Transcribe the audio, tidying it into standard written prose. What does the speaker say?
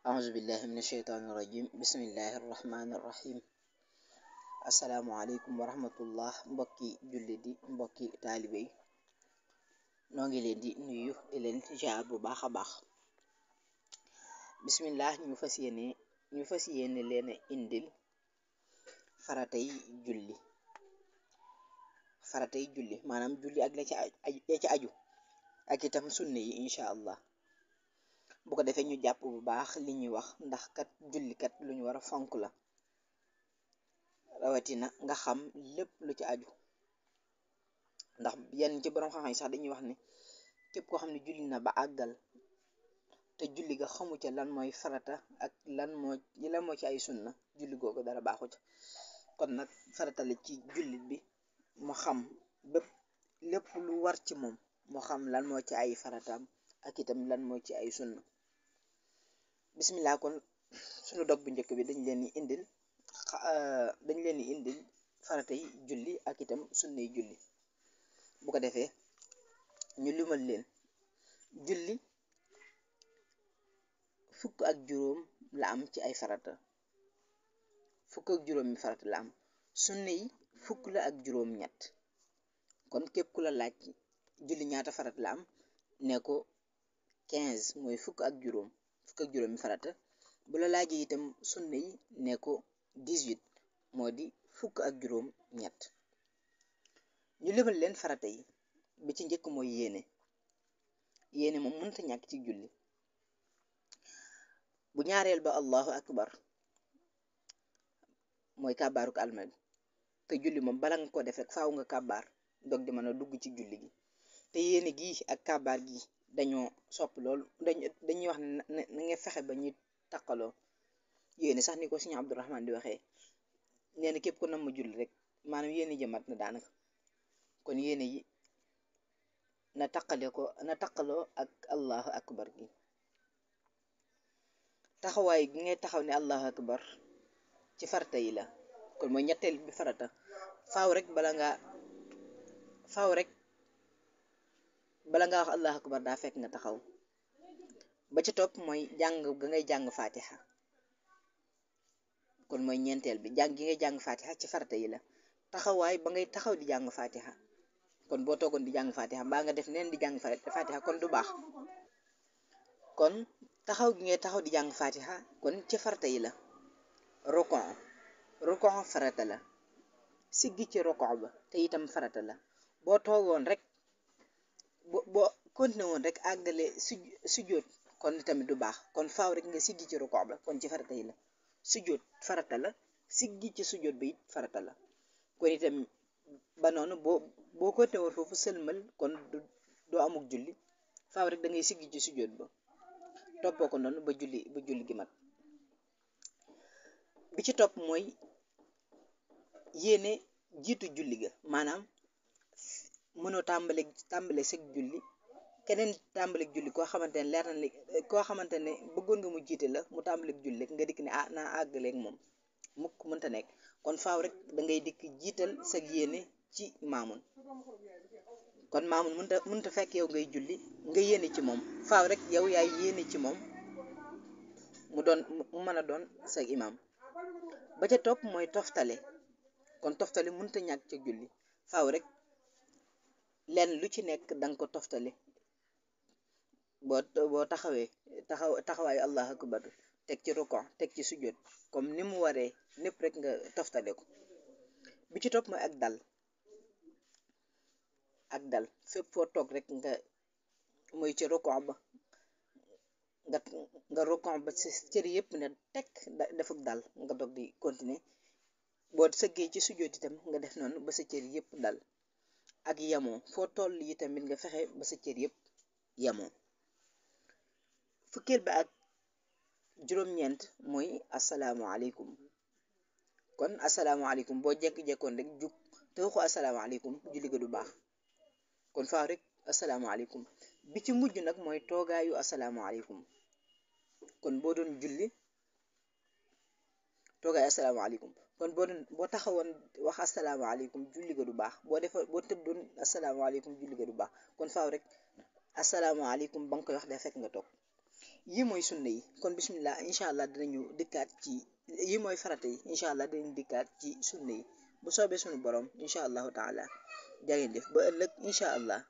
أعوذ بالله من الشيطان الرجيم بسم الله الرحمن الرحيم asalaamualeykum wa rahmatullah mbokki jullit di mbokki taalibe yi noo ngi leen di nuyu di leen jaar bu baax a baax bismillah ñu fas yéene leen indil faratay julli maanaam julli ak la ca aju ak itam sunne yi incha allah bu ko defee ñu jàpp bu baax li ñuy wax ndax kat julli kat lu ñu war a fonk la rawatina nga xam lépp lu ci aju ndax yenn ci borom xam-xam yi sax dañuy wax ne képp koo xam ne julli na ba àggal te julli ga xamu ca lan mooy farata ak lan moo ci ay sunna julli googu dara baaxu ca kon nag farata la ci jullit bi mu xam lépp lu war ci moom mu xam lan moo ci ay farataam ak itam lan moo ci ay sunna bismillah kon sunu dog bu njëkk bi dañ leen di indil faratay julli ak itam sunnay julli bu ko defee ñu limal leen julli fukk ak juróom la am ci ay farata fukk ak juróom mi farata la am sunna yi fukk la ak juróom ñett kon képp ku la laaj julli ñaata farata la am ne ko 15 mooy fukk ak juróom mi farata bu la laajee itam sunna yi ne ko 18 moo di fukk ak juróom ñett ñu limal leen farata yi bi ci njëkk mooy yéene moom mënta ñàkk ci julli bu ñaareel ba allahu akbar mooy kàbbaaruk almal te julli moom bala nga ko def rek faaw nga kàbbaar dog di mën a dugg ci julli gi te yéene gi ak kàbbaar gi dañoo sopp lool dañuy wax ne na nga fexe ba ñuy taqaloo yéene sax ni ko Sëriñ Abdurahmaan di waxee nee na képp ku nam ma julli rek maanaam yéene jëmat na daanaka kon yéene yi na taqaloo ak allahu akbar gi taxawaay gi ngay taxaw ne allahu akbar ci farata yi la kon mooy ñetteel bi farata faaw rek bala nga wax allahu akbar daa fekk nga taxaw ba ca topp mooy jàng ga ngay jàng fatiha kon mooy ñeenteel bi jàng gi ngay jàng fatiha ci farata yi la taxawaay ba ngay taxaw di jàng fatiha kon boo toogoon di jàng fatiha mbaa nga def neen di jàng fatiha kon du baax kon taxaw gi ngay taxaw di jàng fatiha kon ci farata yi la rokon farata la siggi ci rokon ba te itam farata la boo toogoon rek boo continué woon rek àggale sujjóot kon tamit du baax kon faaw rek nga siggi ci rokon ba kon ci farata yi la sujjóot farata la siggi ci sujjóot ba it farata la kon itam ba noonu boo continué woon foofu sëlmal kon doo amuk julli faaw rek da ngay siggi ci sujjóot ba toppoo ko noonu ba julli gi mat bi ci topp mooy yéene jiitu julli ga maanaam mënoo tàmbale seg julli keneen tàmbale julli koo xamante ne leer na koo xamante ne bëggoon nga mu jiite la mu tàmbale julli rek nga dikk ne naa àggaleeg moom mukk mënta nekk kon faaw rek da ngay dikk jiital seg yéene ci maamun kon maamun mënta fekk yow ngay julli nga yéene ci moom faaw rek yow yaay yéene ci moom mu mën a doon sa imaam ba ca topp mooy toftale kon toftale mënta ñàkk ca julli faaw rek lenn lu ci nekk danga ko toftale boo taxawaayu allahu akbar teg ci rukon teg ci sujjóot comme ni mu waree népp rek nga toftale ko bi ci topp mooy ak dal fépp foo toog rek nga mooy ci rukon ba nga rukon ba ci cër yëpp ne tekk defuk dal nga dog di continuer boo sëggee ci sujjóot itam nga def noonu ba sa cër yëpp dal ak yamoo foo toll yi tamit nga fexe ba sa cër yëpp yamoo fukkeel ba ak juróom-ñeent mooy asalaamualeykum kon asalaamualeykum boo jekk-jekkoon rek jug te waxu asalaamualeykum julli ga du baax kon faaw rek asalaamualeykum bi ci mujj nag mooy toogaayu asalaamualeykum kon boo doon julli toogaayu asalaamualeykum kon boo taxawoon wax asalaamaaleykum julli ga du baax boo tëddoon asalaamaaleykum julli ga du baax kon faaw rek asalaamaaleykum ba nga koy wax day fekk nga toog yi mooy sunna yi. kon bismillah incha allah dinañu dikkaat ci yi mooy farata yi, incha allah dinañ dikkaat ci sunna yi bu soobee sunu borom incha allahu taala. jaa ngeen jëf ba ëllëg incha allah.